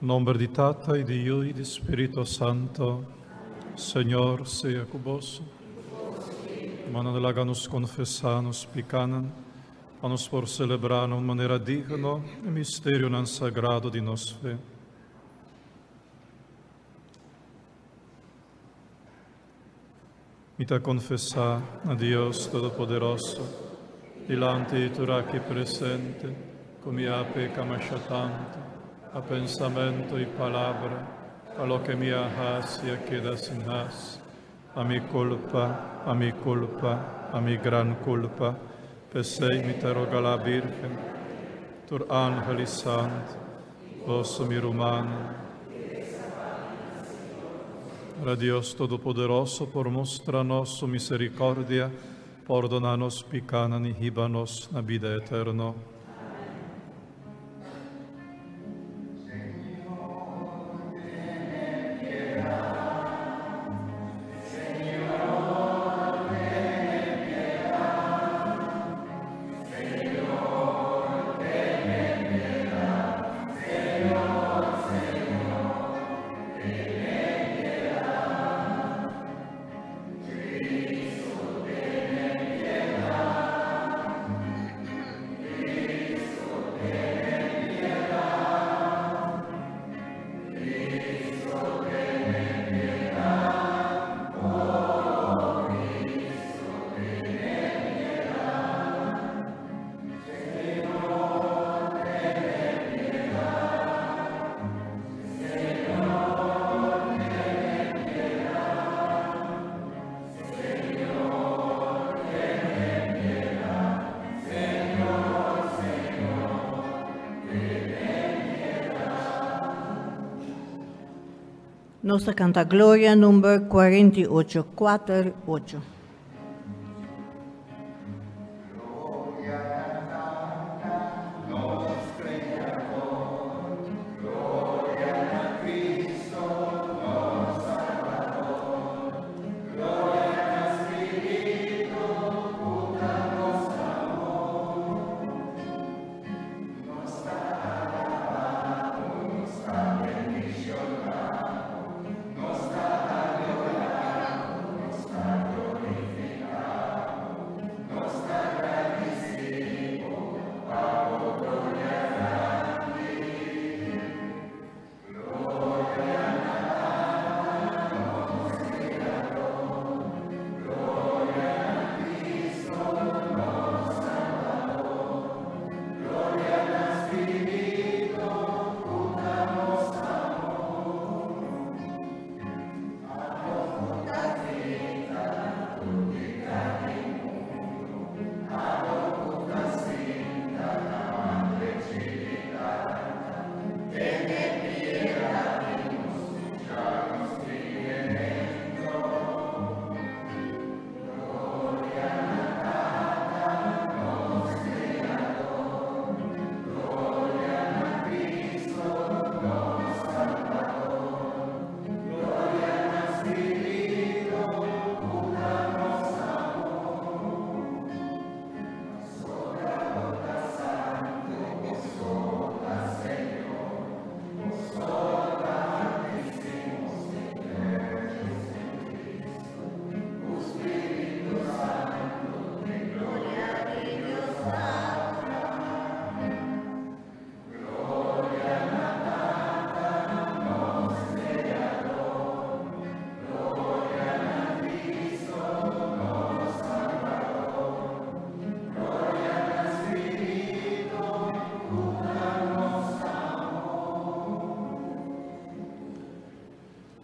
Nomber di Tata y di Yiu y di Spirito Santo. Señor sea cu boso. Rumannan, laga nos confesa nos picanan, pa nos por celebra na un manera digno e misterionan sagrado di nos fe. Mi ta confesa na Dios Todopoderoso, dilanti di tur aki presente, cu mi a peca masha tanto, a pensamento y palabra, pa loke mi a haci a keda sin haci, pa mi culpa, pa mi culpa, pa mi gran culpa. P'esey mi ta roga la Virgen, tur angel y santo, boso mi rumannan, Ora Dios Todopoderoso por mustra nos su misericordia, pordona nos picanan y hiba nos na bida eterno. Nos ta canta Gloria number 48, 4, 8.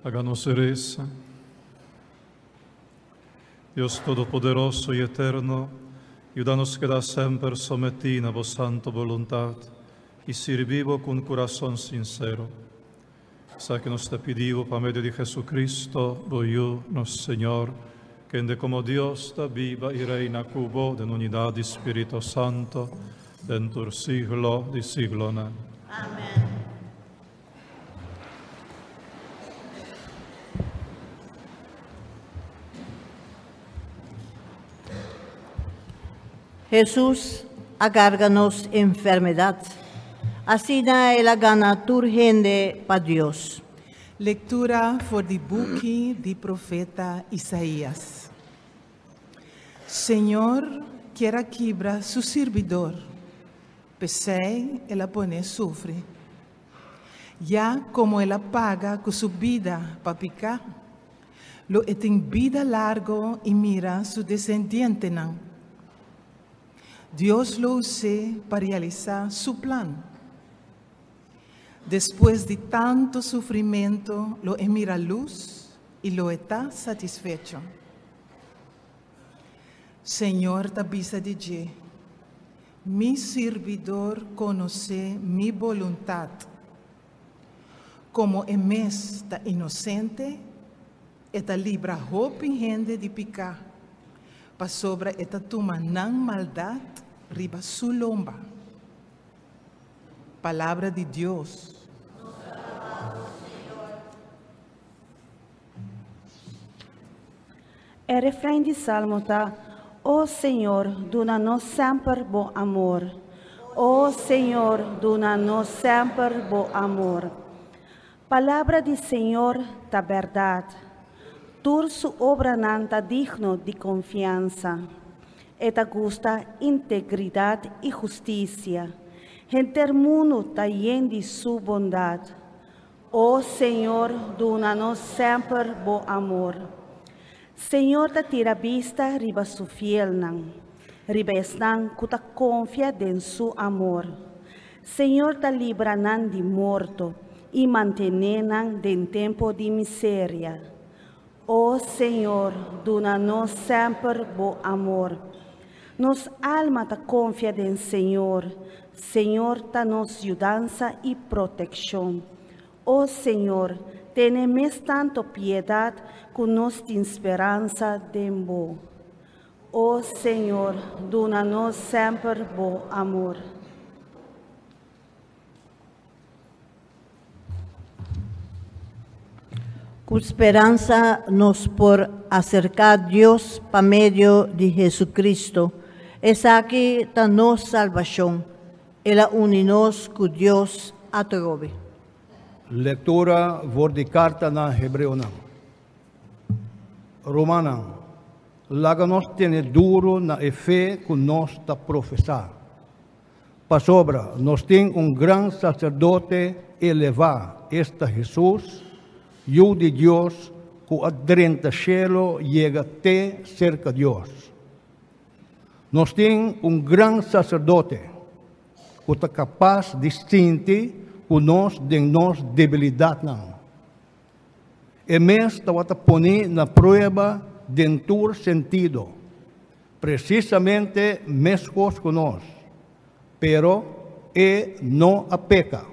Laga nos resa. Dios Todopoderoso y Eterno, yuda nos keda semper sometí na bo santo boluntat i sirbi bo ku un kurason sinsero. Esaki nos ta pidi bo pa medio di Jesucristo, bo Yu, nos Señor, kende komo Dios ta biba i reina ku bo den unidat di Spirito Santo, den tur siglo di siglonan. Amen. Hesus a carga nos enfermedad. Asina el a gana tur hende pa Dios. Lektura for di buki di profeta Isaías. Señor kier a kibra su sirbidor, p'esei el a pon'é sufri. Ya komo el a paga ku su bida pa piká, lo e tin bida largo i mira su desendientenan. Dios lo us'é pa realisá su plan. Despues di tantu sufrimentu lo e mira lus i lo e ta satisfecho. Señor ta bisa di dje, Mi sirbidor konosé mi boluntat. Komo e mes ta inosente, e ta libra hopi hende di piká, pasobra e ta tuma nan maldat riba su lomba. Palabra di Dios. E refrein di Salmo ta, O Señor, duna nos semper bo amor. O Señor, duna nos semper bo amor. Palabra di Señor ta bèrdat. Tur su obranan ta digno di konfiansa. E ta gusta integridat i hustisia. Henter mundu ta yen di su bondat. O Señor, duna nos semper bo amor. Señor ta tira bista riba su fielnan, riba esnan ku ta konfia den su amor. Señor ta libra nan di morto i mantené nan den tempu di miseria. O Señor, duna nos semper bo amor. Nos alma ta konfia den Señor, Señor ta nos yudansa i protekshon. O Señor, tene mes tantu piedat ku nos tin speransa den bo. O Señor, duna nos semper bo amor. Ku speransa nos por aserká Dios pa medio di Hesu-Kristu. Esaki ta nos salbashon. El a uni nos ku Dios atrobe. Lektura for di Karta na Hebreonan. Rumannan, laga nos tene duru na e fe ku nos ta profesá. Pasobra nos tin un gran saserdote elevá, esta Hesus, Yu di Dios, ku a drenta shelu yega te serka Dios. Nos tin un gran saserdote ku ta kapas di sinti ku nos den nos debilidatnan. E mes tabata poní na prueba den tur sentido, presisamente meskos ku nos, pero e no a peka.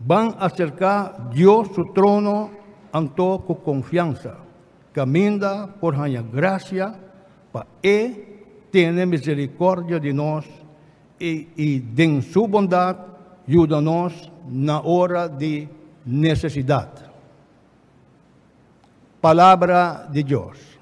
Ban aserká Dios su trono anto ku konfiansa, kaminda por haña grasia pa E tene miserikòrdia di nos i den su bondat yuda nos na ora di nesesidat. Palabra di Dios.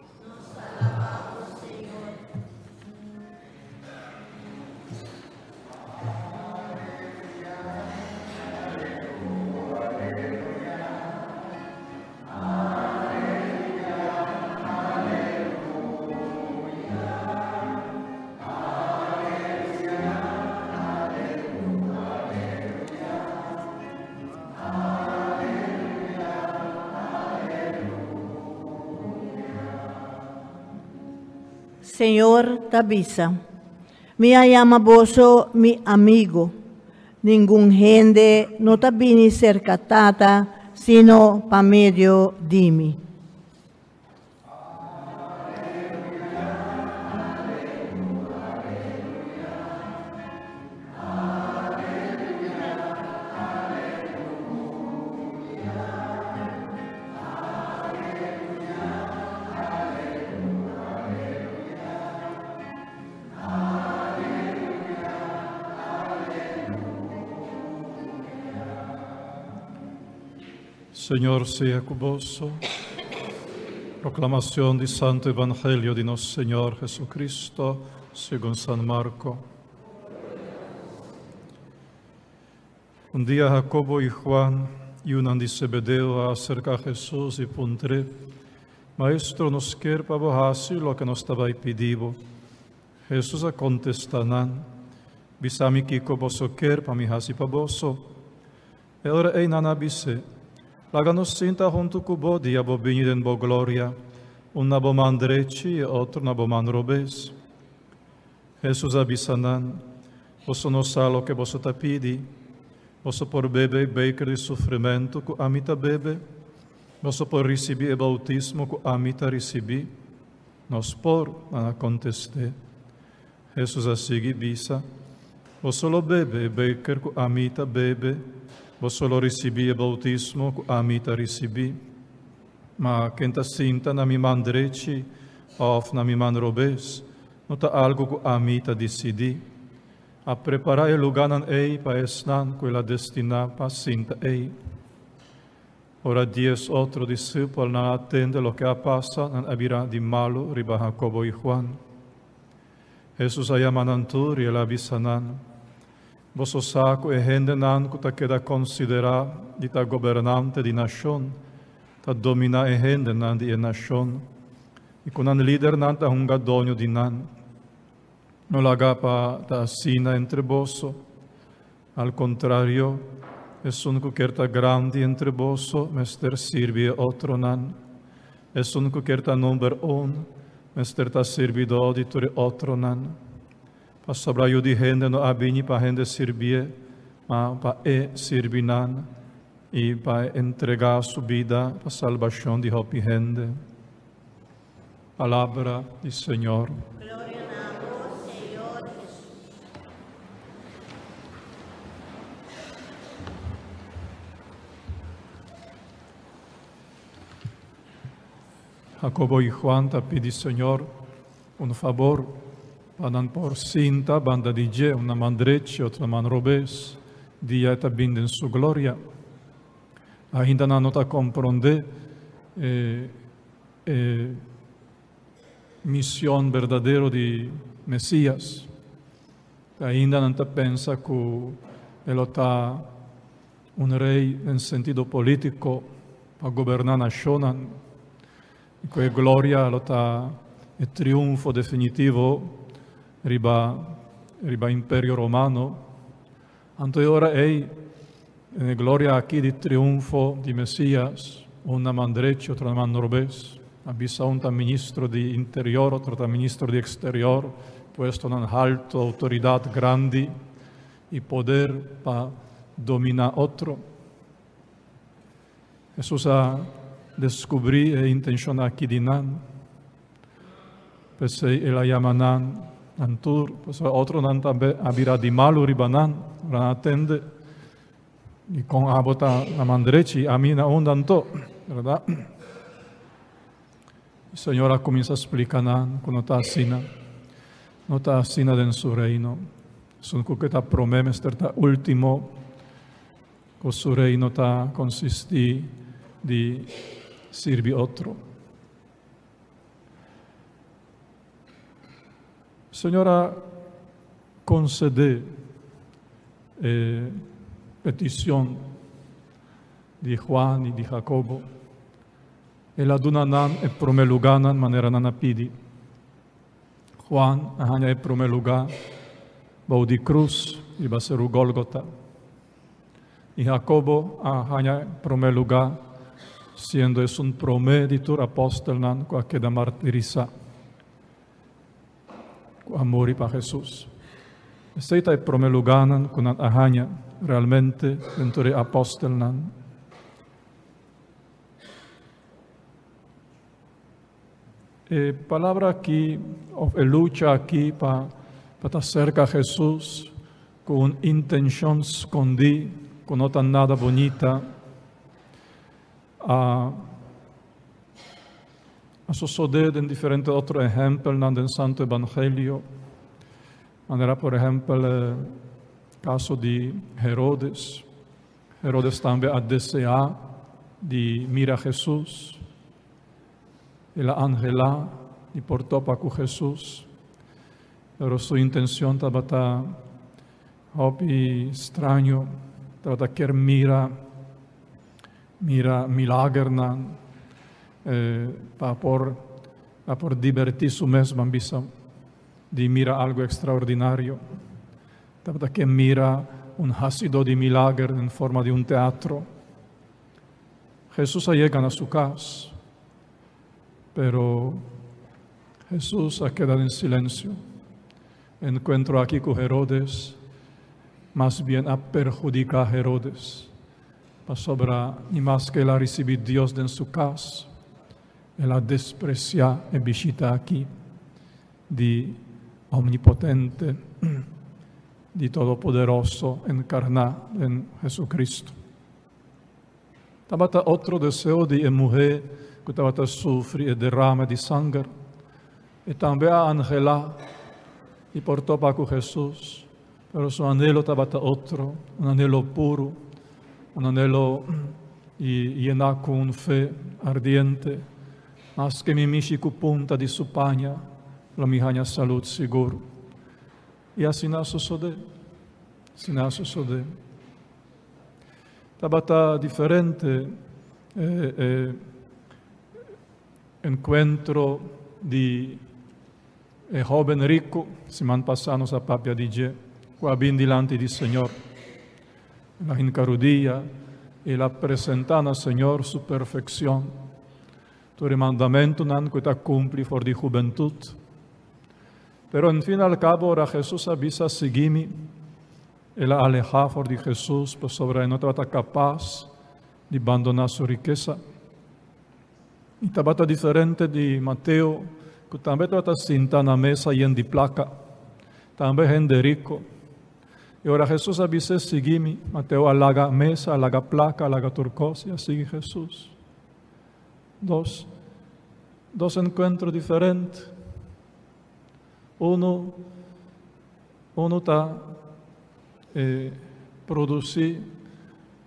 Señor ta bisa, Mi a yama boso mi amigo. Ningun hende no ta bini serka Tata sino pa medio di mi. Señor sea cu boso. Proclamación di Santo Evangelio di nos Señor Jesucristo, según San Marco. Un dia Jacobo i Juan, yunan di Zebedeo, a aserká Hesus i puntr'é, Maestro, nos kier pa bo hasi loke nos ta bai pidi bo. Hesus a kontestá nan, Bisa mi kiko boso kier pa mi hasi pa boso. E ora ei nan a bis'é, Laga nos sinta huntu ku bo dia bo bini den bo gloria, un na bo man drechi i e otro na bo man robes. Hesus a bisa nan, Boso no sa loke boso ta pidi. Boso por bebe e beker di sufrimentu ku ami ta bebe? Boso por risibí e boutismo ku ami ta risibí? Nos por, nan a kontest'é. Hesus a sigui bisa, Boso lo bebe e beker ku ami ta bebe, boso lo risibí e boutismo ku ami ta risibí. Ma ken ta sinta na mi man drechi òf na mi man robes, no ta algu ku ami ta disidí. A prepará e lugánan ei pa esnan ku el a destiná pa sinta ei. Ora dies otro disipelnan a tende loke a pasa, nan a bira di malu riba Hakobo i Huan. Hesus a yama nan tur i el a bisa nan, Boso sa ku e hendenan ku ta keda konsiderá di ta gobernante di nashon ta dominá e hendenan di e nashon, i ku nan lidernan ta hunga doño di nan. No laga pa ta asina entre boso. Al kontrario, esun ku kier ta grandi entre boso mester sirbi e otronan. Esun ku kier ta number un mester ta sirbidó di tur e otronan. Pasobra Yu di hende no a bini pa hende sirbié, ma pa e sirbi nan i pa e entregá su bida pa salbashon di hopi hende. Palabra di Señor. Gloria na bo, Señor Hesus. Jacobo i Juan ta pidi Señor un fabor pa nan por sinta banda di dje, un na man drechi, otro na man robes, dia e ta bin den su gloria. Ainda nan no ta komprondé e e mision berdadero di Mesias. Ainda nan ta pensa ku e lo ta un rei den sentido polítiko pa goberná nashonnan i ku e gloria lo ta e triunfo definitivo riba riba Imperio Romano. Anto e ora ei, den e gloria aki di triunfo di Mesias, un na man drechi, otro na man robes, a bisa un ta ministro di interior, otro ta ministro di exterior, puestonan halto, autoridad grandi i poder pa domina otro. Hesus a deskubrí e intenshon aki di nan. P'esei el a yama nan, nan tur, pasobra otronan tambe a bira di malu riba nan, ora nan a tende di kon abo ta na man drechi i ami na unda anto, bèrdat? E Señor a kuminsá splika nan ku no ta asina, no ta asina den su reino. Esun ku ke ta promé mester ta último. Ku su reino ta konsistí di sirbi otro. Señor a konsedé e petishon di Juan i di Jacobo. El a duna nan e promé lugánan manera nan a pidi. Juan a haña e promé lugá bou di krus riba seru Gólgota. I Jacobo a haña e promé lugá, siendo esun promé di tur apòstelnan ku a keda martirisá, ku a muri pa Hesus. Esei ta e promé lugánan ku nan a haña realmente den tur e apòstelnan. E palabra aki, òf e lucha aki pa pa ta serka Hesus ku un intenshon skondí ku no ta nada bunita, a a sosodé den diferente otro ehèmpelnan den Santu Evangelio, manera por ehèmpel e kaso di Herodes. Herodes tambe a deseá di mira Hesus. El a anhelá di por topa ku Hesus, pero su intencion tabata hopi straño. Tabata kier mira mira milagernan pa por pa por divertí su mes, ban bisa, di mira algo ekstraordinario. Tabata ke mira un hasidó di milager den forma di un teatro. Hesus a yega na su kas, pero Hesus a keda den silensio. E enkuentro aki ku Herodes mas bien a perhudiká Herodes, pasobra ni maske el a risibí Dios den su kas, el a despresiá e bishita aki di Omnipotente, di Todopoderoso enkarná den Jesucristo. Tabata otro deseo di e muhé ku tabata sufri e derame di sanger. E tambe a anhelá di por topa ku Hesus, pero su anhelo tabata otro, un anhelo puru, un anhelo yená ku un fe ardiente, Maske mi mishi ku punta di su paña, lo mi haña salud sigur. I asina a sosodé. Asina a sosodé. Tabata diferente e enkuentro di e hóben riku, siman pasá nos a papia di dje, ku a bin dilanti di Señor. El a hinka rudia i el a presentá na Señor su perfekshon, tur e mandamentunan ku e ta kumpli for di hubentut. Pero en fin al kabo ora Hesus a bisa, Sigui mi, El a alehá for di Hesus pasobra e no tabata kapas di bandoná su rikesa. I tabata diferente di Mateo, ku tambe tabata sinta na mesa yen di plaka, tambe hende riko. I ora Hesus a bis'é, Sigui mi, Mateo a laga mesa, a laga plaka, a laga tur kos i a sigui Hesus. Dos, dos enkuentro diferente. Uno Unu ta produsí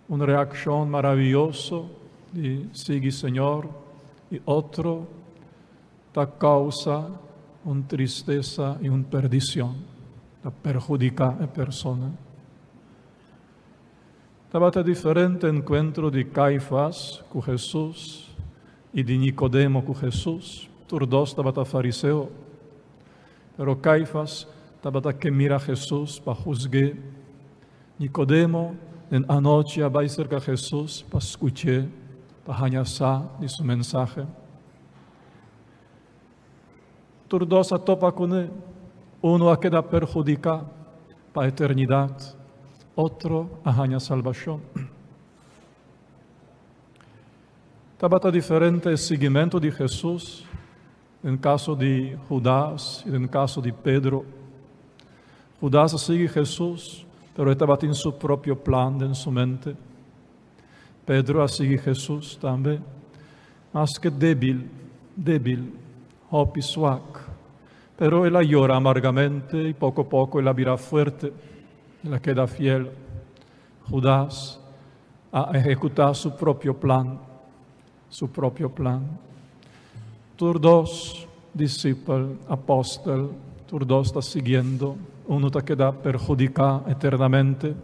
un reakshon maravioso di sigui Señor i otro ta kousa un tristesa i un perdishon, ta perhudiká e persona. Tabata diferente enkuentro di Kaifas ku Hesus i di Nikodemo ku Hesus. Tur dos tabata fariseo. Pero Kaifas tabata ke mira Hesus pa husg'é. Nikodemo den anochi a bai serka Hesus pa skuch'é, pa haña sa di su mensahe. Tur dos a topa kuné, unu a keda perhudiká pa eternidat, otro a haña salbashon. Tabata diferente e siguimentu di Hesus Den kaso di Hudas i den kaso di Pedro. Hudas a sigui Hesus, pero e tabatin su propio plan den su mente. Pedro a sigui Hesus tambe, maske débil, débil, hopi swak. Pero el a yora amargamente i poko poko el a bira fuerte, el a keda fiel. Hudas a ehekutá su propio plan. Su propio plan. Tur dos disipel, apòstel, tur dos ta siguiendo, unu ta keda perhudiká eternamente.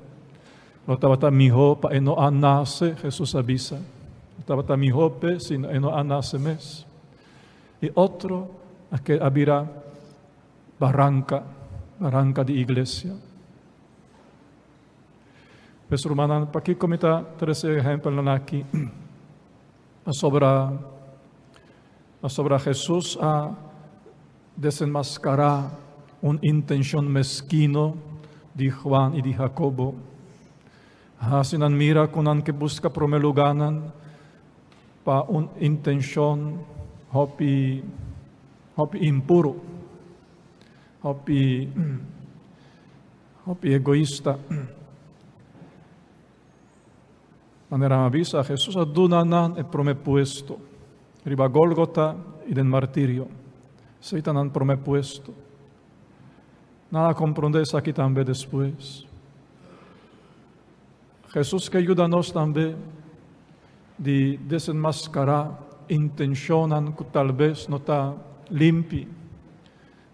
Lo tabata mihó pa e no a nase, Hesus a bisa. Lo tabata mihó p'e si e no a nase mes. I otro a ke a bira baranka, baranka di iglesia. Pues rumannan, pakiko mi ta trese e ehèmpelnan aki? Pasobra, pasobra Hesus a desenmaskará un intenshon meskino di Juan i di Hakobo. Hasi nan mira ku nan ke buska promé lugánan pa un intenshon hopi, hopi impuru, hopi. Hopi egoista. Manera mi a bisa, Hesus a duna nan e promé puesto riba Golgota i den martirio. Esei ta nan promé puesto. Nan a komprondé esaki tambe despues. Hesus ke yuda nos tambe di desenmaskará intenshonnan ku talbes no ta limpi,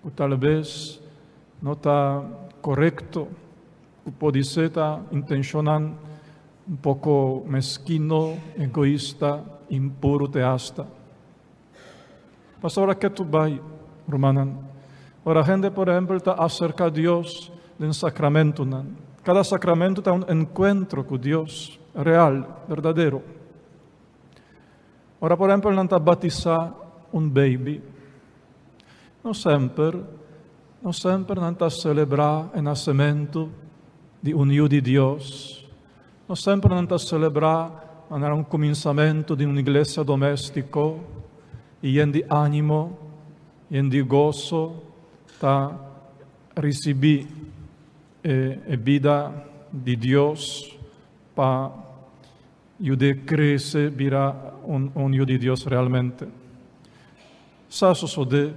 ku talbes no ta korekto, ku podisé ta intenshonnan Un poko meskino, egoista, impuru te asta. Pasobra ke tu bai, rumannan? Ora hende, por ehempel, ta aserká Dios den sakramentunan. Kada sakramentu ta un enkuentro ku Dios, real, berdadero. Ora, por ehempel, nan ta batisá un baby, no semper, no semper nan ta selebrá e nasementu di un yu di Dios. No semper nan ta selebrá manera un kuminsamentu di un iglesia doméstiko i yen di ánimo, yen di goso ta risibí e e bida di Dios pa yud'é krese bira un un yu di Dios realmente. Sa sosodé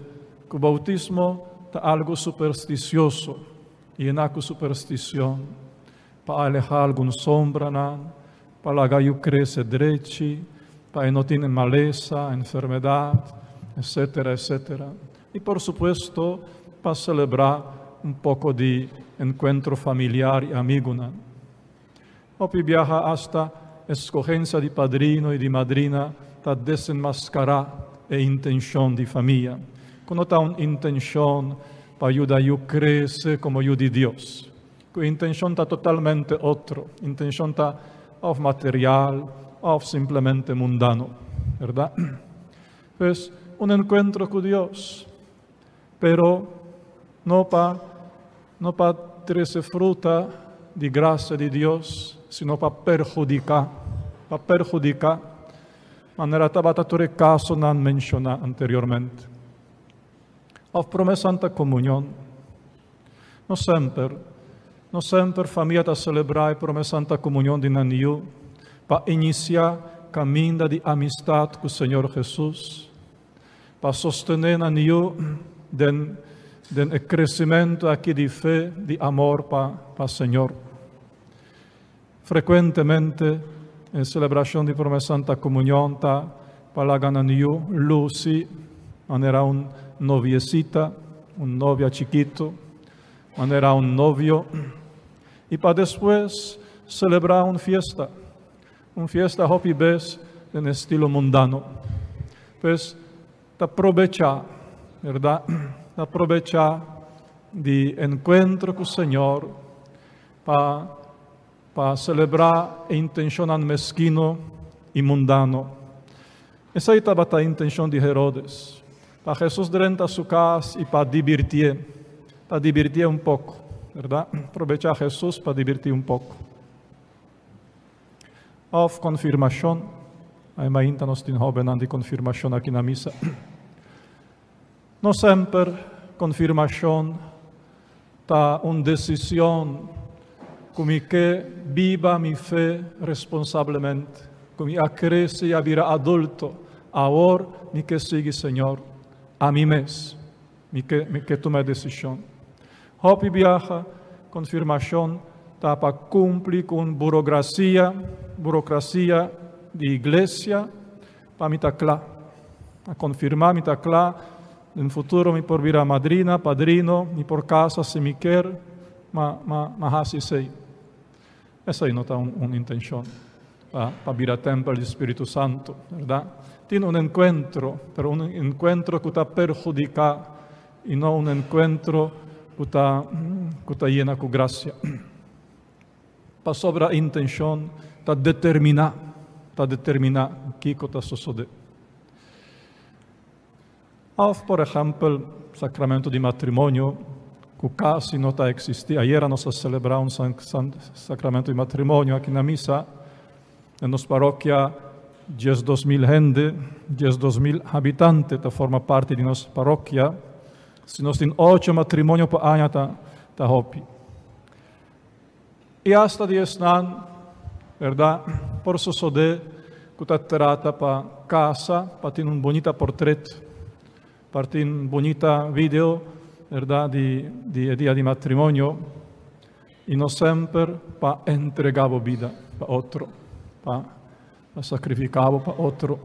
ku boutismo ta algu superstisioso, yená ku superstishon. Pa alehá algun sombranan, pa laga yu krese drechi, pa e no tin malesa, enfermedat, etcetera, etcetera. I por supuesto pa selebrá un poko di enkuentro familiar i amigunan. Hopi biaha asta eskogensia di padrino i di madrina ta desenmaskará e intenshon di famia, ku no ta un intenshon pa yuda yu krese komo yu di Dios. Ku intenshon ta totalmente otro. Intenshon ta òf material òf simplemente mundano, bèrdat? Pues, un enkuentro ku Dios, pero no pa no pa trese fruta di grasia di Dios, sino pa perhudiká, pa perhudiká, manera tabata tur e kasonan menshoná anteriormente. Òf Promé Santa Komunion. No semper, no semper famia ta selebrá e Promé Santa Komunion di nan yu pa inisiá kaminda di amistat ku Señor Hesus, pa sostené nan yu den den e kresimentu aki di fe, di amor pa pa Señor. Frekuentemente e selebrashon di Promé Santa Komunion ta pa laga nan yu lusi manera un noviesita, un novia chikitu, manera un novio, i pa despues selebrá un fiesta, un fiesta hopi bes den estilo mundano. Pues ta probechá, bèrdat? Ta probechá di enkuentro ku Señor Pa pa selebrá e intenshonnan meskino i mundano. Esei tabata e intenshon di Herodes, pa Hesus drenta su kas i pa dibirtié, pa dibirtié un poko, bèrdat? Probechá Hesus pa dibirtí un poko. Òf konfirmashon, Ai mainta nos tin hóbennan di konfirmashon aki na misa. No semper konfirmashon ta un desishon ku mi ke biba mi fe responsablemente, ku mi a krese i a bira adulto, awor mi ke sigui Señor ami mes, mi ke mi ke tuma e desishon. Hopi biaha konfirmashon ta pa kumpli ku un burokrasia, burokrasia di iglesia, Pa mi ta kla. A konfirmá mi ta kla, den futuro mi por bira madrina, padrino, mi por kasa si mi kier, ma ma ma hasi esei. Esei no ta un un intenshon pa pa bira tèmpel di Spiritu Santu, bèrdat? Tin un enkuentro, pero un enkuentro ku ta perhudiká i no un enkuentro ku ta ku ta yena ku grasia. Pasobra intenshon ta determiná, ta determiná kiko ta sosodé. Òf, por ehèmpel, sakramentu di matrimonio, ku kasi no ta eksistí. Ayera nos a selebrá un sakramentu di matrimonio aki na misa. Den nos parokia, 12.000 hende, 12.000 habitante ta forma parti di nos parokia. Si nos tin ocho matrimonio pa aña ta ta hopi. I asta di esnan, bèrdat, por sosodé ku ta trata pa kasa, pa tin un bunita portret, pa tin un bunita video, bèrdat, di di e dia di matrimonio, i no semper pa entregá bo bida pa otro, pa pa sakrifiká bo pa otro.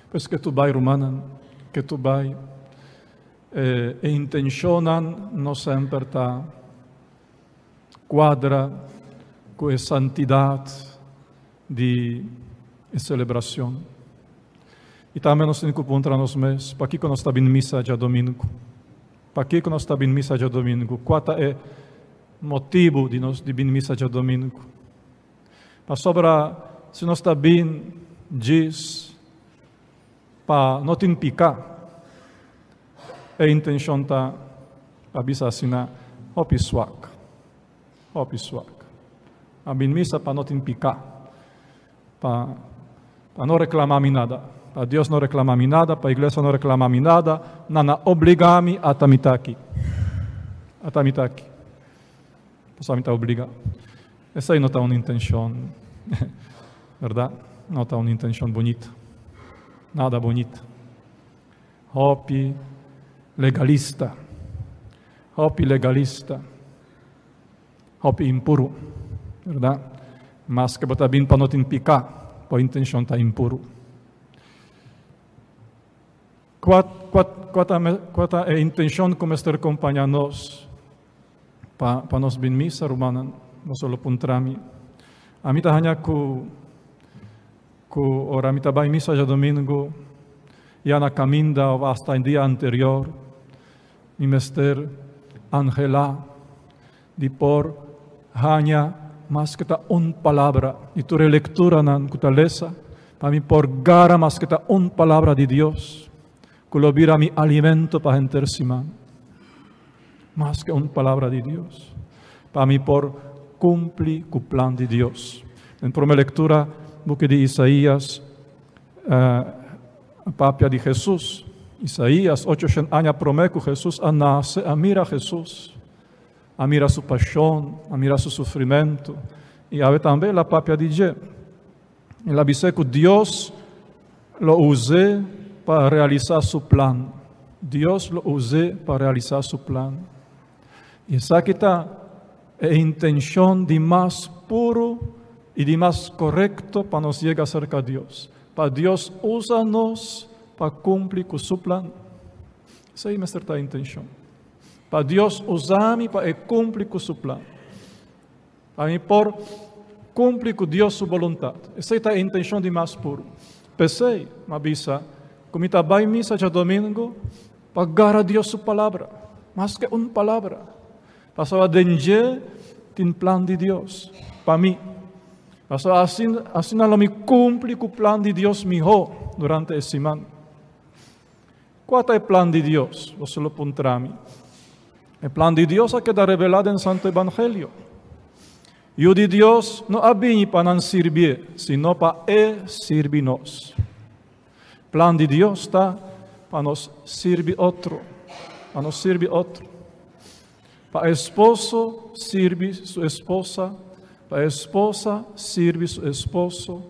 Pues ke tu bai, rumannan, ke tu bai. E intenshonnan no semper ta kuadra. ku e santidat di e selebrashon. I tambe nos tin ku puntra nos mes, pakiko nos ta bin misa djadumingu? Pakiko nos ta bin misa djadumingu? Kua ta e motibu di nos di bin misa djadumingu? Pasobra si nos ta bin djis pa no tin piká, e intenshon ta pa bisa asina hopi swak, hopi swak. A bin misa pa no tin piká, pa pa no reklamá mi nada, pa Dios no reklamá mi nada, pa iglesia no reklamá mi nada, nan a obligá mi ata mi ta aki, ata mi ta aki, pasobra mi ta obligá. Esei no ta un intenshon, bèrdat? No ta un intenshon bunita, nada bunita. Hopi legalista, hopi legalista, hopi impuru, bèrdat? Maske bo ta bin pa no tin piká, bo intenshon ta impuru. Kua, kua, kua ta, kua ta e intenshon ku mester kompañá nos pa, pa nos bin misa, rumannan? Boso lo puntra mi. Ami ta haña ku ku ora mi ta bai misa djadumingu, ya na kaminda òf asta e dia anterior, mi mester anhelá di por haña maske ta un palabra di tur e lekturanan ku ta lesa, pa mi por gara maske ta un palabra di Dios ku lo bira mi alimento pa henter siman. Maske un palabra di Dios, pa mi por kumpli ku plan di Dios. Den prome lektura, buki di Isaías, a papia di Hesus. Isaías, ocho shen aña promé ku Hesus a nase, a mira Hesus, a mira su pashon, a mira su sufrimentu, i awe tambe el a papia di dje. El a bis'é ku Dios lo us'é pa realisá su plan. Dios lo us'é pa realisá su plan. I esaki ta e intenshon di mas puru i di mas korekto pa nos yega serka Dios, pa Dios usa nos pa kumpli ku su plan. Esei mester ta e intenshon. Pa Dios usa mi pa e kumpli ku su plan. Pa mi por kumpli ku Dios su boluntat. Esei ta e intenshon di mas puru. P'esei, m'a bisa ku mi ta bai misa djadumingu pa gara Dios su palabra, maske un palabra. Pasobra den dje tin plan di Dios pa mi. Pasobra asin, asina lo mi kumpli ku plan di Dios mihó durante e siman. Kua ta e plan di Dios? Boso lo puntra mi. E plan di Dios a keda revelá den Santo Evangelio. Yu di Dios no a bini pa nan sirbié, sino pa E sirbi nos. Plan di Dios ta pa nos sirbi otro, pa nos sirbi otro. Pa esposo sirbi su esposa, pa esposa sirbi su esposo,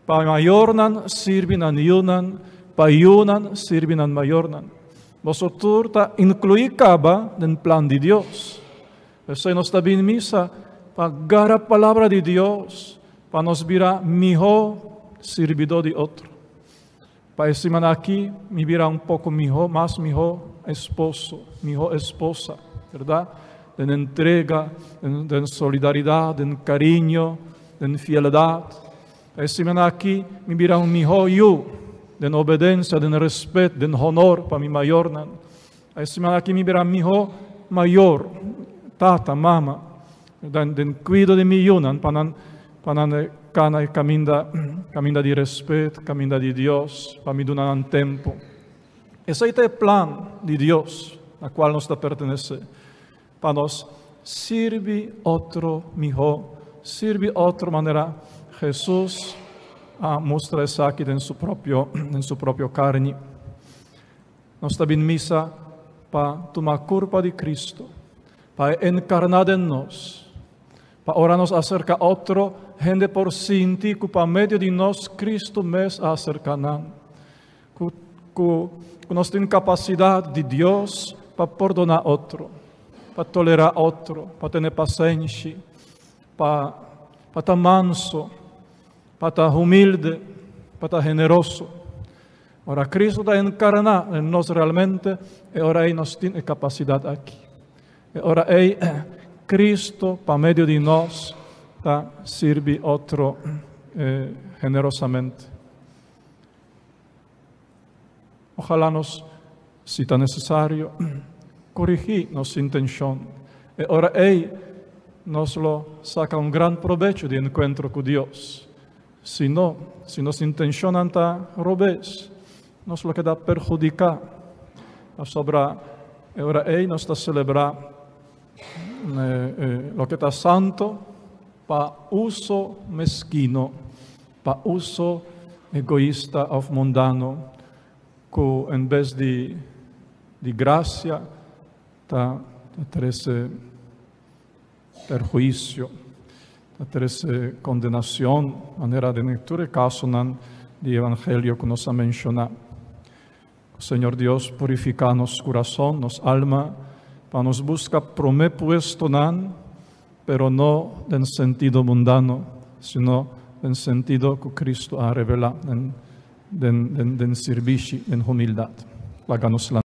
pa mayornan sirbi nan yunan, pa yunan sirbi nan mayornan. Boso tur ta inkluí kaba den plan di Dios. P'esei nos ta bin misa pa gara palabra di Dios pa nos bira mihó sirbidó di otro. Pa e siman aki mi bira un poko mihó, mas mihó esposo, mihó esposa, berdad? Den entrega, den solidaridat, den kariño, den fieldat. Pa e siman aki mi bira un mihó yu, den obedensia, den respet, den honor pa mi mayornan. Pa e siman aki mi bira mihó mayor, tata, mama, den kuido di mi yunan pa nan pa nan kana e kaminda, kaminda di respet, kaminda di Dios, pa mi duna nan tempu. Esei ta e plan di Dios na kual nos ta pertenesé, pa nos sirbi otro mihó, sirbi otro manera Hesus a mustra esaki den su propio, den su propio karni. Nos ta bin misa pa tuma kurpa di Kristu, pa e enkarná den nos, pa ora nos aserka otro hende por sinti ku pa medio di nos Kristu mes a aserka nan, ku ku ku nos tin kapasidat di Dios pa pordoná otro, pa tolerá otro, pa tene pasenshi, pa pa ta manso, pa ta humilde, pa ta generoso. Ora Cristo ta encarná den nos realmente, e ora ei nos tin e capacidad aki. E ora ei Cristo, pa medio di nos, ta sirbi otro generosamente. Ohalá nos, si ta nesesario, korigí nos intenshon. E ora ei nos lo saka un gran probecho di enkuentro ku Dios. Si no, si nos intenshonnan ta robes, nos lo keda perhudiká. Pasobra e ora ei nos ta selebrá loke ta santo pa uso meskino, pa uso egoista òf mundano, ku en bes di di grasia ta trese perhuisio, ta trese kondenashon, manera den tur e kasonan di evangelio ku nos a menshoná. Señor Dios purifiká nos kurason, nos alma, pa nos buska promé puestonan, pero no den sentido mundano, sino den sentido ku Cristo a revelá den den den sirbishi, den humildat. Laga nos lanta.